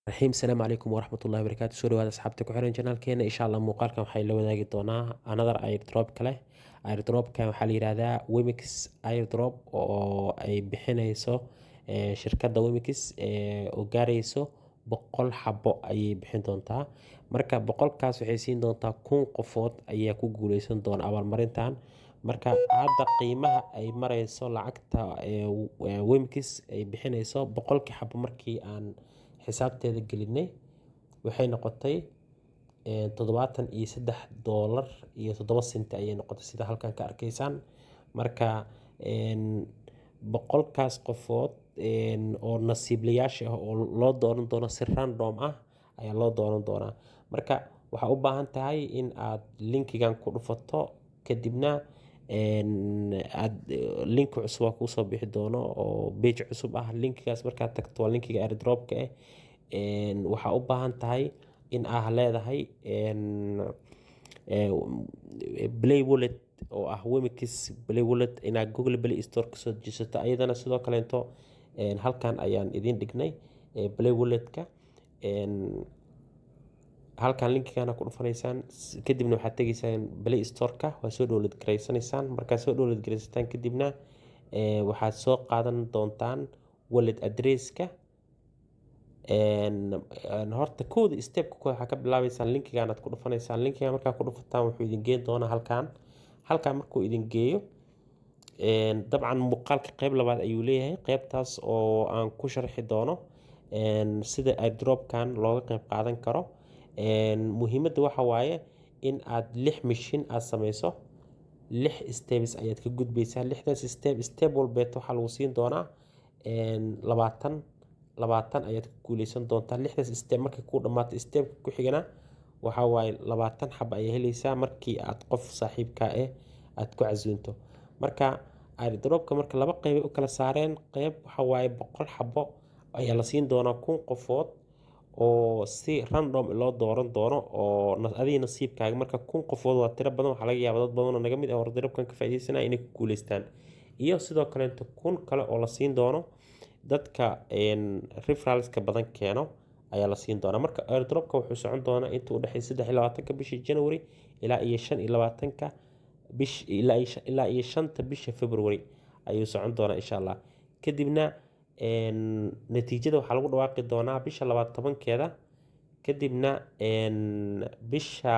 Raxiim. Asalaamu calaykum waraxmatullahi wabarakaatu. Soo dhawaada asxaabta ku xiran channelkeena. Insha Allah muuqaalkan waxay la wadaagi doonaa another airdrop kale. Airdropkan waxaa la yihahdaa Wemix airdrop oo ay bixineyso shirkadda Wemix, oo gaareyso 100 xabo ayay bixin doontaa. Marka 100-kaas waxay siin doontaa 1000 qofood ayaa ku guuleysan doona abaalmarintan. Marka hadda qiimaha ay mareyso lacagta Wemix ay bixineyso 100-kii xabo, markii aan xisaabteeda gelinay, waxay noqotay $73.07 ayay noqotay, sida halkan ka arkeysaan. Marka 100-kaas qofood oo nasiiblayaasha ah oo loo dooran doono si random ah ayaa loo dooran doonaa. Marka waxaa u baahan tahay in aad linkigan ku dhufato, kadibna aad link cusub aa kuusoo bixi doono oo page cusub ah. Linkigaas markaad tagto, waa linkiga airdropka ah. Waxaa u baahan tahay in aa leedahay Play Wallet oo ah Wemix Play Wallet, inaad Google Play Store kasoo dejisato. Ayadana sidoo kaleeto halkan ayaan idiin dhignay Play Wallet-ka. Halkan linkigana ku dhufaneysaan, kadibna waxaad tegeysaan Play Store-ka, waa soo download gareysanaysaan. Markaad soo download gareysataan kadibna, waxaad soo qaadan doontaan wallet address-ka. Horta kowda step-ka koowaad waxaa ka bilaabeysaan linkigan aad ku dhufaneysaan. Linkigan markaad ku dhufataan, wuxuu idin geyn doonaa halkan. Halkan markuu idin geeyo, dabcan muuqaalka qeyb labaad ayuu leeyahay, qeybtaas oo aan ku sharxi doono sida airdropkan looga qeyb qaadan karo. Muhiimadda waxa waaye in aad lix mission aad sameyso. Lix steps ayaad ka gudbeysaa. Lixdaas step, step walbeet waxaa lagu siin doonaa 20 20 ayaad ku guuleysan doontaa. Lixdaas step markay kuu dhammaato, stepka ku xigana waxaa waaye 20 xaba ayaa heleysaa markii aad qof saaxiibkaa ah aad ku casuunto. Marka airdropka marka laba qeyb ay u kala saareen. Qeyb waxa waaye 100 xabo ayaa la siin doonaa 1000 qofood oo si random loo dooran doono oo adiga nasiibkaaga. Marka 1000 qofood waa tiro badan. Waxaa laga yaabaa dad badan oo naga mid ah airdropkan ka faa'iideysanaya inay ku guuleystaan, iyo sidoo kaleeto 1000 kale oo la siin doono dadka referralska badan keeno ayaa la siin doonaa. Marka airdropka wuxuu socon doonaa inta u dhexeysa 23-ka bishii January ilaa iyo 25-ka bish ilaa iyo 5-ta bisha February ayuu socon doonaa, insha Allah. Kadibna natiijada waxaa lagu dhawaaqi doonaa bisha labaad 10-keeda. Kadibna bisha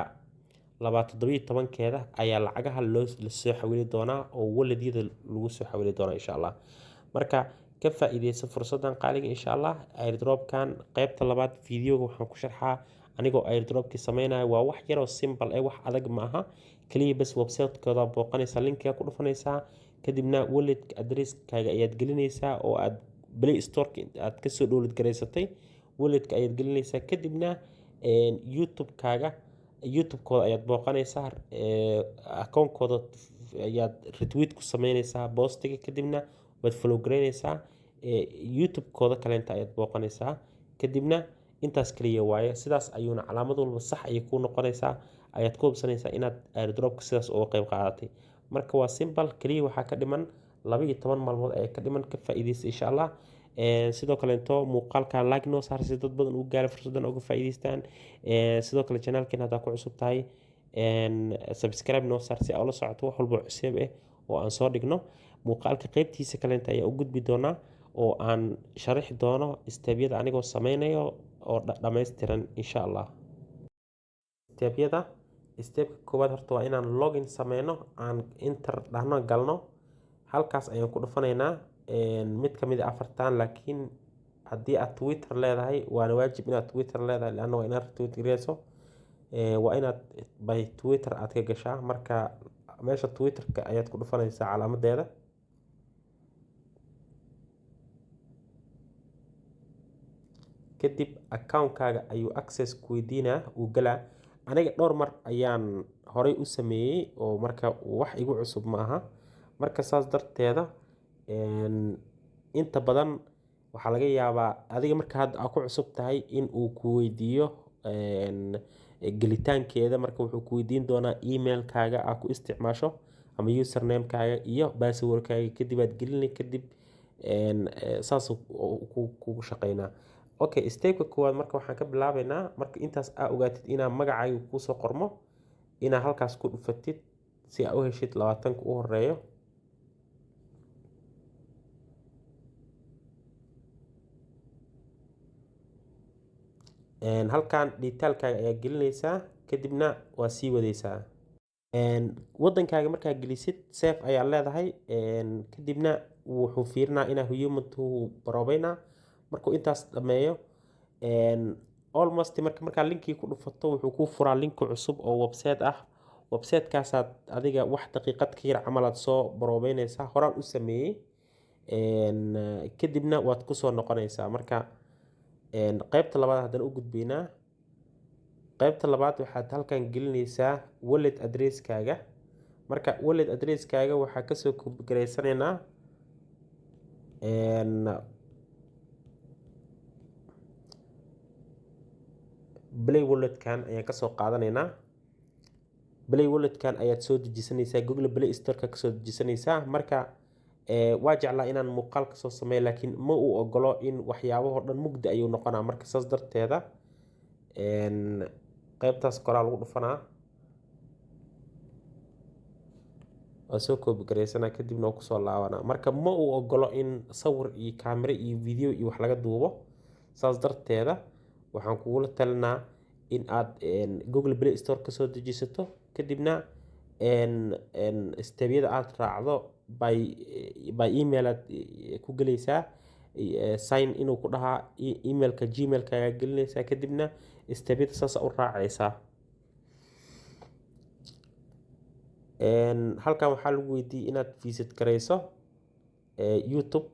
labaad 17-keeda ayaa lacagaha loo lasoo xawili doonaa oo walletyada lagu soo xawili doonaa, insha Allah. Marka ka faa'iideyso fursadan qaaliga, insha Allah. Airdropkan qeybta labaad videoga waxaan ku sharxaa anigoo airdropkii sameynaya. Waa wax yaroo simple eh, wax adag ma aha. Kaliya bas website-kooda booqanaysaa, linkiga ku dhufanaysaa, kadibna wallet addresskaaga ayaad gelinaysaa oo aad Play Store-ka aad kasoo download garaysatay walletka ayaad gelinaysaa. Kadibna YouTube-kaaga, YouTube-kooda ayaad booqanaysaa, akoonkooda ayaad retweet ku sameynaysaa postiga, kadibna waad follow garaynaysaa. YouTube-kooda kaleenta ayaad booqanaysaa. Kadibna intaas kaliya waaye. Sidaas ayuuna calaamad walba sax ayay kuu noqonaysaa, ayaad ku hubsanaysaa inaad airdropka sidaas uga qeyb qaadatay. Marka waa simple. Kaliya waxaa ka dhiman 12 maalmood ayaa ka dhiman. Ka faa'iideysta, insha Allah. Sidoo kaleeto muuqaalkan like noo saar si dad badan ugu gaara, fursadan uga faa'iideystaan. Sidoo kale channelkeen haddaa ku cusub tahay, subscribe noo saar si aa ula socoto wax walba cusub ah oo aan soo dhigno. Muuqaalka qeybtiisa kaleenta ayaa u gudbi doonaa oo aan sharaxi doono stepyada anigoo sameynayo oo dhammaystiran, insha Allah. Stepyada, stepka koowaad horta waa inaan login sameyno, aan enter dhahno, galno. Halkaas ayaan ku dhufanaynaa mid ka mid a afartan. Laakiin haddii aad Twitter leedahay, waana waajib inaad Twitter leedahay, leanna waa inaad retweet gareyso, waa inaad by Twitter aad ka gashaa. Marka meesha Twitterka ayaad ku dhufanaysaa calaamadeeda. Kadib accountkaaga ayuu access ku weydiinaa, uu galaa. Aniga dhowr mar ayaan horay u sameeyey oo marka wax igu cusub ma aha. Marka saas darteeda inta badan waxaa laga yaabaa adiga marka hadda aad ku cusub tahay in uu ku weydiiyo gelitaankeeda. Marka wuxuu ku weydiin doonaa emailkaaga aad ku isticmaasho ama usernamekaaga iyo passwordkaaga. Kadib aad gelini, kadib saas kugu shaqeynaa. Okay, stepka koowaad marka waxaan ka bilaabeynaa, marka intaas aa ogaatid inaa magacaaga kuusoo qormo, inaa halkaas ku dhufatid si aa u heshid 20-ka u horeeyo. Halkan detailkaaga ayaa gelinaysaa, kadibna waa sii wadaysaa. Wadankaaga markaa gelisid, save ayaa leedahay. Kadibna wuxuu fiirinaa inaa human tuu baroobeynaa. Markuu intaas dhameeyo almost, markaa linkii ku dhufato, wuxuu kuu furaa linki cusub oo website ah. Website-kaasaad adiga wax daqiiqad ka yar camal aad soo baroobeynaysaa, horaan u sameeyey. Kadibna waad kusoo noqonaysaa. Marka qaybta labaad haddana u gudbaynaa. Qaybta labaad waxaad halkan gelinaysaa wallet addresskaaga. Marka wallet addresskaaga waxaa kasoo copy garaysanaynaa Play Walletkan ayaan kasoo qaadanaynaa. Play Walletkan ayaad soo dejisanaysaa, Google Play Storeka kasoo dejisanaysaa. Marka waa jeclaa inaan muuqaal kasoo sameeyo, laakiin ma uu ogolo in waxyaabahoo dhan mugdi ayuu noqonaa. Marka saas darteeda qaybtaas koraa lagu dhufanaa, waa soo copy garaysanaa, kadibna waa kusoo laabanaa. Marka ma uu ogolo in sawir iyo kaamiro iyo video iyo wax laga duubo. Saas darteeda waxaan kugula talinaa in aad Google Play Store kasoo dejisato, kadibna stepyada aad raacdo. By email aad ku gelaysaa, sign inuu ku dhahaa, emailka Gmailka ayaa gelinaysaa, kadibna stepyada saas u raacaysaa. Halkan waxaa lagu weydiiyey inaad visit garayso YouTube.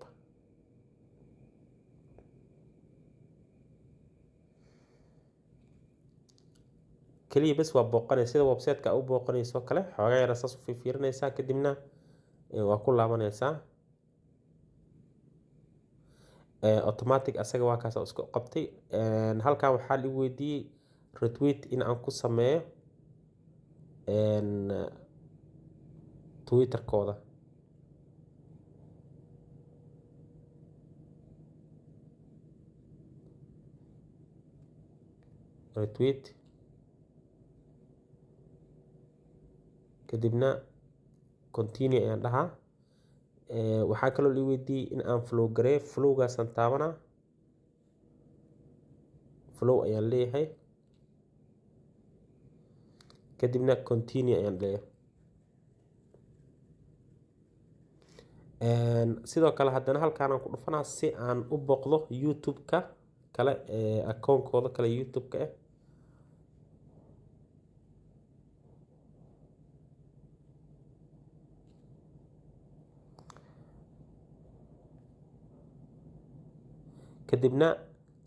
Kaliya bes waa booqanay sida website-ka u booqanayso kale, xoogaa yara saas u fiirfiirinaysaa, kadibna waa ku laabanaysaa. Automatic asaga waa kaas oo isku qabtay. Halkan waxaa lagu weydiiyey retweet in aan ku sameeyo Twitterkooda. Retweet, kadibna continue ayaan dhahaa. Waxaa kaloo la weydiiyey in aan follow gareeyo. Followgaasaan taabanaa, follow ayaan leeyahay, kadibna continue ayaan leeyahay. Sidoo kale haddana halkaan aan ku dhufanaa si aan u booqdo YouTube-ka kale ee akoonkooda kale YouTube-ka ah. Kadibna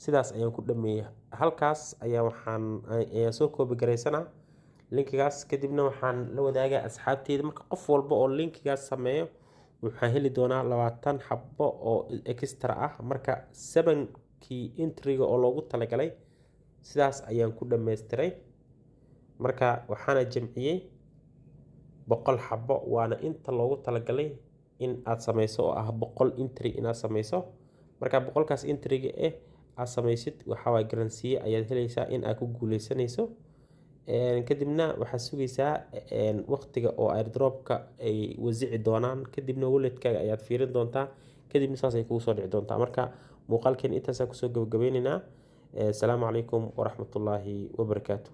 sidaas ayaan ku dhameeyey. Halkaas ayaa waxaan ayaan soo copy garaysanaa linkigaas, kadibna waxaan la wadaagaa asxaabteyda. Marka qof walba oo linkigaas sameeyo waxaan heli doonaa 20 xabo oo extra ah. Marka sevenkii entryga oo loogu talagalay sidaas ayaan ku dhammaystiray. Marka waxaana jamciyey 100 xabo, waana inta loogu talagalay in aad sameyso, oo ah 100 entry inaad sameyso. Marka 100-kaas entryga eh aad sameysid, waxaa waay garansiye ayaad helaysaa in aad ku guuleysanayso. Kadibna waxaad sugaysaa waqtiga oo airdropka ay wasici doonaan, kadibna walletkaaga ayaad fiirin doontaa, kadibna saas ay kugu soo dhici doontaa. Marka muuqaalkeena intaasaan kusoo gabagabeyneynaa. Asalaamu calaykum waraxmatullaahi wabarakaatu.